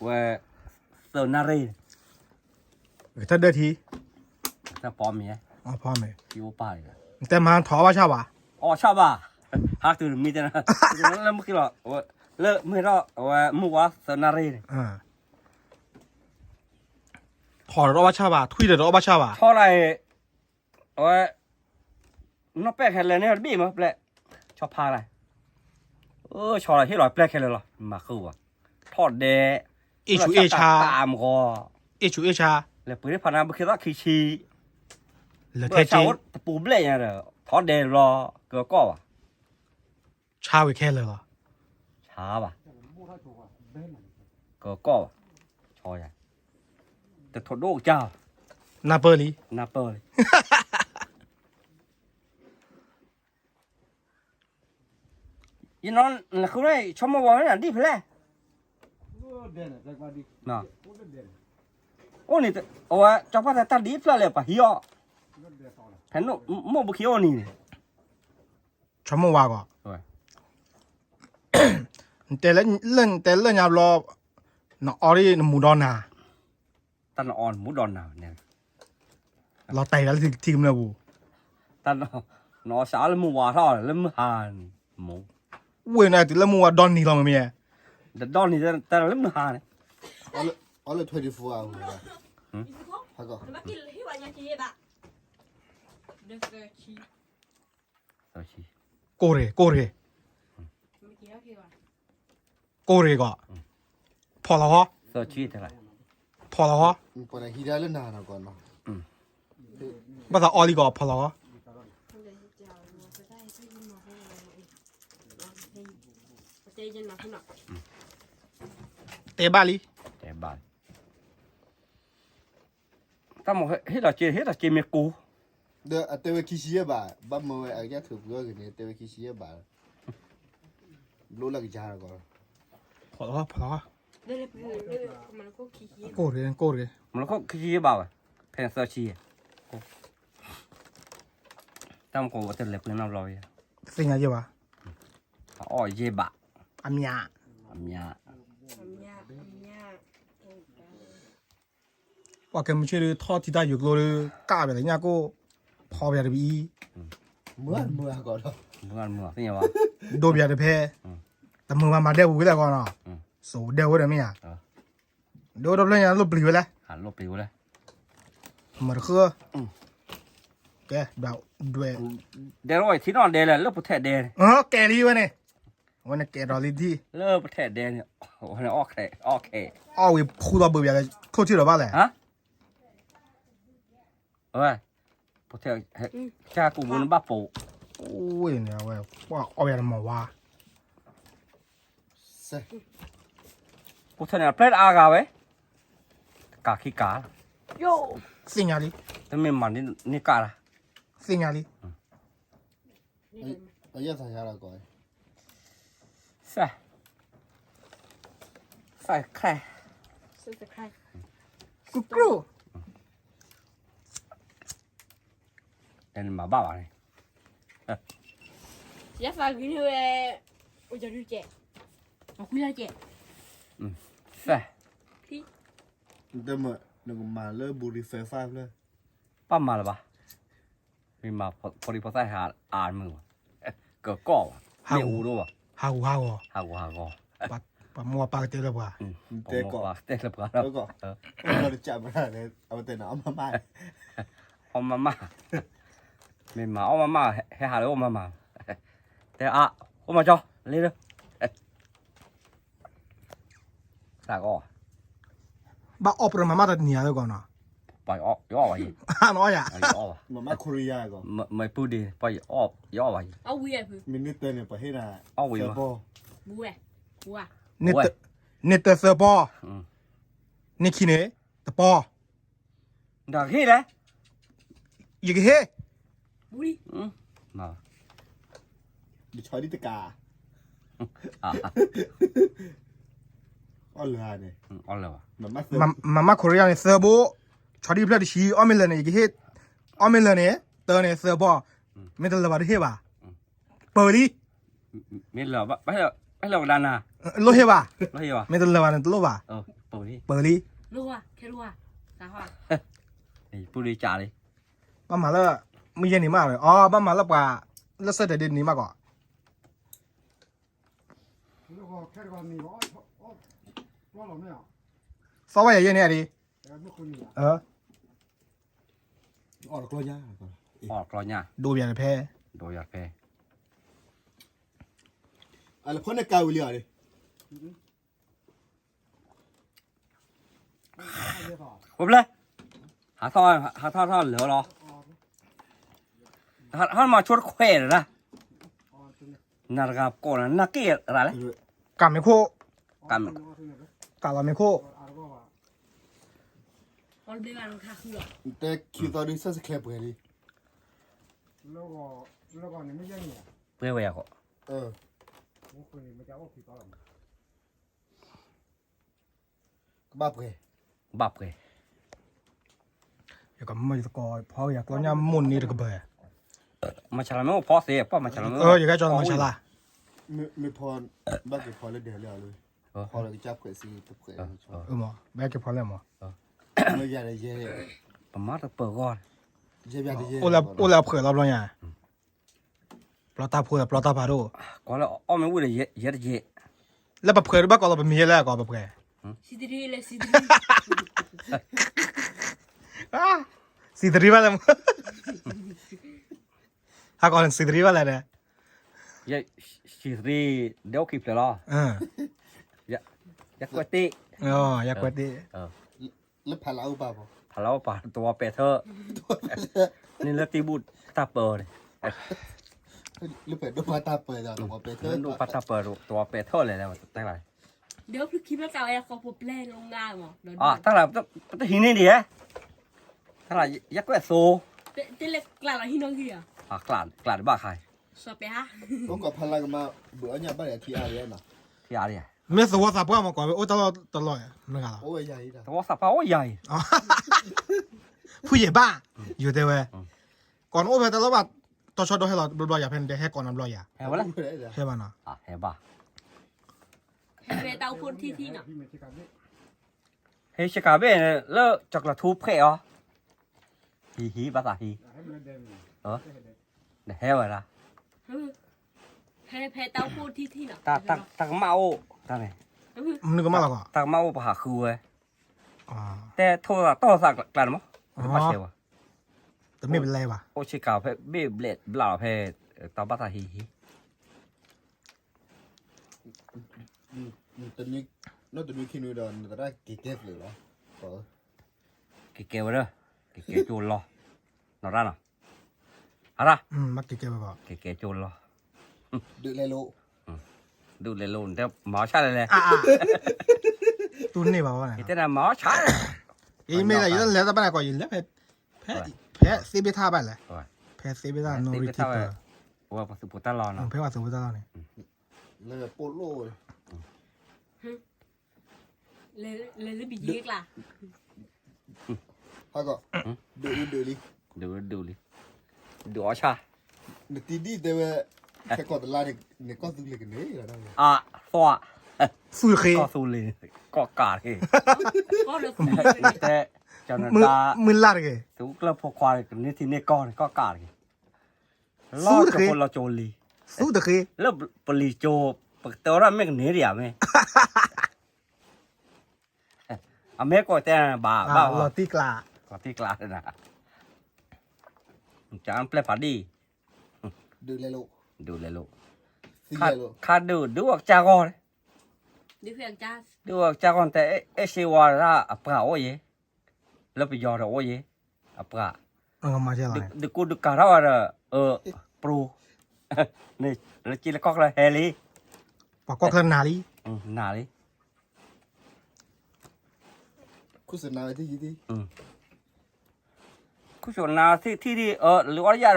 ဝဲ သၢနၣ်ရံၣ် ကထၢၣ်ဒၢထံ တၢ်ဖီမ့ၤ ဖီမ့ၤ ထံအိၣ်ပၢ်လံ နတဲမၤထီၣ်အီၣ်ဘၣ်ဆၣ်ဘၣ် အီၣ်ဆၣ်ဘၣ် ဟးတုၤမံတဲနၤ လၢမုၢ်ခံလီၤ လၢမုၢ်ထီၣ် အဝဲမုၢ်ဝါသၢနၣ်ရံၣ်န့ၣ် ထီၣ်ဒီးတအီၣ်ဘၣ်ဆၣ်ဘၣ် ထွံၣ်ဒီးတအီၣ်ဘၣ်ဆၣ်ဘၣ် ထီၣ်လၢ အဝဲ နီၢ်ပဲၢ်ခဲလၢာ်န့ၣ်တဘ့ၣ်မးပျဲၢ် ဆီဖါလၢ် ဆီလီၤဟ့ၣ်လီၤပျဲၢ်ခဲလၢာ်လီၤ မၤဃုဘၣ် ထီၣ်ဒဲ အ့ၣ်ဆူအ့ၣ်ဆါ တၢ်အမဂီၢ် အ့ၣ်ဆူအ့ၣ်ဆါ လဲၤပှ့ၤဖးနါဘုခ့သီၣ်ခံဆံ လၢထဲဆံ တပူၤဘျဲၣ်ညါဒီး ထီၣ်ဒဲလီၤ ကကီၢ်ဘၣ် ဆါဝံၤခဲလၢာ်လီၤ ဆါဘၣ် ကကီၢ်ဘၣ် ဆီယၤ တထိးဒိၣ်ကစၢ် နၢ်ပၢၢ်လံ နၢ်ပၢၢ်လံ ယနီၤနဃုန့ၣ် ဆိကမိၣ်ဝဲန့ၣ်ဒ်ဖဲလဲၣ် အိၣ်န့ၣ် အဝဲကၠီဖၣ်တၢ်တၢ်ဒ်ဖျၢၣ်လဲၣ် ပှၤဟံးအီၣ် ဖဲမိၢ်ဘုခ့အိၣ်နံၤန့ၣ် ဆိကမိၣ်ဝဲကီး နတဲလၢ လၢနတဲလၢညါဘျီ နအီဒ်နမူဒီနၤ တၢ်နအီနမူဒီနၤန့ၣ် လီၤတဲာ်လၢထံကမျၢၢ်ပူၤ တၢ်နအီစးလၢမုၢ်ဝါထီၣ်လၢမုၢ်ဟါန့ၣ် မူ ဝ့ၢ်န့ၣ်တုၤလၢမုၢ်ဝါဒီနံၤလီၤမ့ၢ်မ့ၢ် ဒီနံၤတၢ်လၢမုၢ်ဟါန့ၣ် အီလၢ twenty-four hour ဟါကီး ကိၢ်ရ့ၣ် ကိၢ်ရ့ၣ် ကိၢ်ရ့ၣ်ကီး ဖီၣ်လီၤဟီ ဖီၣ်လီၤဟီ ပှၤဟံးဒၣ်လၢနၤနီၤကီးနီၤ ဘၣ်သးအီလံကီးဖီၣ်လီၤဟီ တဲဘၣ်လံ တဲဘၣ်လံ တၢ်မ့ၢ်ဟ့ၣ်လီၤစ့ ဟ့ၣ်လီၤစ့မ့ၢ်ကူ ဒီးအတဲဝဲခံဆံယဲၢ်ဘး ဘၣ်မၢဝဲအကစၢ်ထုးပှ့ၤအီၣ်ဂ့ၤန့ၣ် တဲဝဲခံဆံယဲၢ်ဘး ဘျိလၢကယၤလီၤကီး ဖီၣ်လီၤ ဖီၣ်လီၤ ကိၢ်ရ့ၣ် ကိၢ်ရ့ၣ် မ့ၢ်လၢခိၣ်ခံဆံယဲၢ်ဘးဝဲ ဖဲသၢဆံယဲၢ် တၢ်မ့ၢ်ကီးဝဲတလဲၤပှ့ၤနီတဘျီဝဲ သ့ၣ်ညါယဲၢ်ဘး အအီၣ်ယဲၢ်ဘး အမြတ် အမြတ် ပှၤကဲမုၢ်ဆ့ၣ်ဒီး ထီၣ်ထံတၢ်ယိၤကျိဒီး ကၣ်ပၠးလၢညၣ်ကိၢ် ဖီပၠးတပံအံၤ မုၢ်ဂၤမုၢ်ဂၤကီးဒီး မုၢ်ဂၤမုၢ်ဂၤ သ့ၣ်ညါဘၣ် ဒိပၠးတဖဲ တမုာ်ဘၣ်မၤဒဲပူၤဝဲလဲၣ်ကီးနီၤ စိၤဒဲဝဲဒီးမ့ၢ်ဧါ ဒိဒီဖျၢၣ်ညါလိၣ်ပျံၤဝဲလဲၣ် လိၣ်ပျံၤဝဲလဲၣ် မတဃု ကဲ ဒွဲၣ် ဒဲလီၤထံနီၣ်ဒဲလဲၣ် လၢပထဲးဒဲန့ၣ် ကဲလံဝဲန့ၣ် ဝဲန့ၣ်ကဲဒီးလံထံ လၢပထဲးဒဲန့ၣ် ဝဲန့ၣ် အီၣ်ဝံၤဖူလီၤဘုးပၠးလၢ ခိၣ်ထံၣ်ဒီးဘၣ်လဲၣ် ဝဲ ပထဲး ကၢ်ကူးဘိန့ၣ်ဘၣ်ပိာ် ဝဲန့ၣ် အဝဲ ပှၤအီၣ်ပၠးတမီၤဝါ ပထဲးန့ၣ် အပျဲၢ်တအါဂၤဝဲ တကးခံကး သ့ၣ်ညါလံ တမ့ၢ်မၤန့ၢ်ကၣ်လၢ သ့ၣ်ညါလံ အယဲၢ်သးယါလီၤကီး စဲ subscribe ကူကူ တမၤဘၣ်ဘၣ်န့ၣ် ယသးဂ့ၤန့ၢ်ဝဲ အိၣ်ကဒုကဲ အကွံလၢကဲ စဲ နတမၤ နကမၤလၢဘူရံဖဲဖၣ်ဖျၢၣ် ပၢ်မၤလၢၤဘၣ် မ့ၢ်မၤဖိဒံဖိသၣ်ဟးအါမုၢ်ဘၣ် ကကီၢ်ဘၣ် မ့ၣ်အူဒိၣ်ဘၣ် ဟးဂူာ်ဟးဂီၤ ဟးဂူာ်ဟးဂီၤ ပှၤမိၢ်ပၢ်ကတဲလၢပှၤ တဲကီး တဲလၢပှၤ အဝဲတဲနၤအီၣ်မးမး အီၣ်မးမး မ့ၢ်မၤအီၣ်မးမး ဟဲဟးလၢအီၣ်မးမး တဲအါ အိၣ်မးကၠီ လ့လၢ တၢ်ကီ ဘၣ်အီၣ်ပြၢမၤမးတနံၤဧါလၢကီးနီၤ ပှၤယအီၣ်ဝဲယံၤ နအီၣ်ယၤ မၤမးခိရံယါကီး မ့ၢ်ပုၢ်ဒ့ ပှၤယအီၣ်ဝဲယံၤ မ့ၢ်န့ၢ်တၢ်န့ၣ် ပှၤဟ့ၣ်နၤ အီၣ်ဝံၤမး န့ၢ်တၢ်သၢပီ န့ၢ်ခံန့ၣ် တပီ ဒီးကဟ့ၣ်လဲၣ် ယကဟ့ၣ် ယဆီဒံၣ်တကး အီၣ်လၢၤန့ၣ် မၤမးခိရံယါန့ၣ် သၢဘိ ဆီဒံၣ်ဖျၢၣ်တဆံ အီၣ်မ့ၢ်လၢာ်န့ၣ် ယကဟ့ၣ် အီၣ်မ့ၢ်လၢာ်န့ၣ် တၢ်န့ၣ်သၢဘိ မ့ၢ်တလၢၤဘၣ်တဟ့ၣ်ဘၣ် ပၢၤလံ မ့ၢ်လၢာ်ဘၣ် လိၣ်ဟ့ၣ်ဘၣ် မ့ၢ်တလၢၤဘၣ်န့ၣ်တလိၣ်ဘၣ် ပၢၤလံ, ပုၢ်လံကးလံ, ဘၣ်မၤလၢ မုၢ်ယဲၢ်နံၤမးလီၤ, အီ ဘၣ်မၤလၢပှၤ လၢ Saturday နံၤမးကီး, သီဝဲယဲၢ်န့ၣ်အဒံး, ဒိးဘၣ်တဖဲ, ဒိးဘၣ်တဖဲ, ဝဲဖျဲ, ဟးထီၣ် ဟးထီၣ်ထီၣ်လၢာ်လီၤ, ဟးထီၣ်မၤဆိတခွဲးလၢၤ, နၤတဂၤကိးနၤ နၢ်က့ၣ်ရၤလဲၣ်, ကးမ့ၢ်ခိၣ်, ကးလီၤမ့ၢ်ခိၣ်, တဲခံသီဒ် ဆၢစဲးချဲပှဲၤလံ, ပှဲၤဝဲယၤဃီ, ကဘၣ်ပှဲၤ, ကဘၣ်ပှဲၤ, ယကမၢယသကိးဖီယၤကျီညါမိၢ်န့ၣ်တကပၤ, မၤဆါလီၤမ့ၢ်အိၣ်ဖီသ့ၣ် ပှၤမၤဆါလီၤမ့ၢ်, ယကဲကၠီမၤဆါလီၤ, မ့ၢ်ဖီ, ဘၣ်က့ၤဖီလၢဒဲးလၢအလီၤ, ဖီလၢကစၢ်ဖှဲးစံတဖှဲး, ဘၣ်က့ၤဖီလၢမး, ပမၤတပၢၤဂီၢ်, အိၣ်လၢအဖှဲးလီၤဘျီညါ, ပျီတၢ်ဖိဒီးပျီတၢ်ဖးဒိၣ်, ကွၢ်လၢအီၣ်မ့ၢ်ဝံၤဒီးယဲတယဲ, လၢပဖှဲးဒ်ဘၣ်ကီးလီၤ ပမံၤယဲလၢအကီးပဖှဲး, စံးတရံးဘၣ်လဲၣ်, ဟးကီးစံးတရံးဘၣ်လဲၣ်ဒီး, စံးတရံး ဒဲအိၣ်ခံဖျၢၣ်လီၤ, ယကွဲးတ့ၢ်, ယကွဲးတ့ၢ်, လၢဖးလၢအိၣ်ပာ်, ဖးလၢအိၣ်ပာ် တဝီပဲာ်ထၢၣ်, န့ၣ်လၢတံဘူၣ်တၢ်ပၢၤန့ၣ်, လၢဖဲဒိၣ်ပၢ်တၢ်ပၢၤ, ဒိၣ်ပၢ်တၢ်ပၢၤ တဝီပဲာ်ထၢၣ်လဲၣ်လဲၣ်, တဲလီၤ, တၢ်လၢ ပတဟံးန့ၢ်ဒံးဧါ, တၢ်လၢ ယကွဲးသိ, ကျးဒံးဘၣ်ခါ, မ့ၢ်သဝီသးပှၢ်မး ကီးဝဲအိၣ်တၢ်လီၢ်တလီၢ်, သဝီသးပှၢ်အိၣ်ယၤအံၤ, ဖုယဲၢ်ဘၣ်, ယတဲဝဲ, ကီးနအိၣ်ဖဲတၢ်လီၢ်ဘၣ်, တီၤဆီဒီးဟဲလီၤဘျီဘျီယၤ ဖဲန့ၣ် ဟဲကီးနၤဘျီယၤ, ဟဲဘၣ်နီၤ, ဟဲဘၣ်, ဟဲဆ့ကၤဘ့ၣ်လၢ ကၠီၤကျၢၤထူဖှဲးအီၤ, ဟံၣ်ဟံၣ်ဘၣ်သးဟံၣ်, နဟဲဝဲဒၣ်, တၢ်ကမၣ်အိၣ်, တၢ်န့ၣ်, မနုၤကမၣ်လီၤကီး, တၢ်ကမၣ်အိၣ်ပဟးဃုဝဲ, တဲထိၣ်သးတီၢ်သးကျါန့ၣ်မး, ဘၣ်ဆဲးဝဲ, တမ့ၢ်ဘျဲဘၣ်, အိၣ်ဆ့ကၤဖဲဘ့ၣ်ဘျဲးဘျးလီၤဖဲ, တၢ်ဘၣ်သးဟံၣ်ဟံၣ် နီၢ်တနွံခံနွံဒီး နသရၣ်က့ၤကဲဖျၢၣ်လီၤ, က့ၤကဲဝဲဒၣ်, က့ၤကဲကၠိလီၤ, နီၢ်ရၣ်နီၤ, အရၣ်, က့ၤကဲကၠိလီၤ, ဒုးလဲၤလိာ်, ဒုးလဲၤလိာ် နတဲမၤအီၣ်ဆၣ်လဲၣ်လဲၣ်, တူၢ်န့ၢ်ဘၣ်ဝဲ, ယတဲနၤမၤအီၣ်ဆၣ်, အံၤမ့ၢ်လၢယလဲၤတၢ်ဘၣ်န့ၣ်ကီး ယလဲၤဖဲ, ဖဲသ့ၣ်ဘ့ၣ်ထၣ်ဘၣ်လဲၣ်, ဖဲသ့ၣ်ဘ့ၣ်ထၣ်နီၣ်ရံၣ်ထံပၢၤ, ဝဲပှၤသုးဖိတၢ်လီၢ်နီၤ, ဖဲပှၤသုးဖိတၢ်လီၢ်န့ၣ် လၢပလိၣ် လၢလၢဘံယ့ကျါ, ဟးကီး, ဒုးဒုးလံ, ဒုးဒုးလံ, ဒုးအီၣ်ဆၣ်, နတံၤဒံၣ်တဲဝဲ, ခဲကီၢ်တလါန့ၣ် နကီၢ်သူလ့ၤကန့ၢ်လီၤ, အသွၣ်, သူတဃ့, ကီၢ်သူလ့ၤ, ကီၢ်ကးတဃ့, တဲ, ကၠီၤနဒါ, မုၢ်လၢ်တဂ့ၤ, သုးကျၢၢ်ဖိခွါ ကန့ၢ်ထံန့ၢ်ကီၢ်န့ၣ် ကီၢ်ကးတဂ့ၤ, လီၤကၠိဖိလီၤကၠိလံ, သူတဃ့, လၢပလံၤကၠိ, ပကတဲဝဲဒၣ်မ့ၢ်ကန့ၢ်ဒံးဧါမ့ၢ် အမ့ၢ်ကီၢ်တဲဘၣ်ဘၣ်, လီၤတံၢ်ကျါ, လီၤတံၢ်ကျါ, ကပျဲၢ်ဖးဒံၣ်, ဒုးလဲၤလိာ်, ဒုးလဲၤလိာ်, ခါဒုးဒုးဝဲကစၢ်ဂီၢ်, ဒုးဝဲကစၢ်ဂီၢ်တဲ အဲၣ်စ့ဝါဒၣ်အပှၤအိၣ်ယဲ, လၢပယီၤဒီးအိၣ်ယဲ, အပှၤ, ဒုးကူဒုးကၤထီၣ်ဝဲဒီး, ပြိ, လၢက့လၢကီၢ်ချၢဟဲလံ, ပှၤကီၢ်ချၢနၤလံ, နၤလံ ခိၣ်စူၢ်နၤဝဲထံၣ်, ခိၣ်စူၢ်နၤထံၣ်ထံၣ်, လၢအီၣ်တယၣ်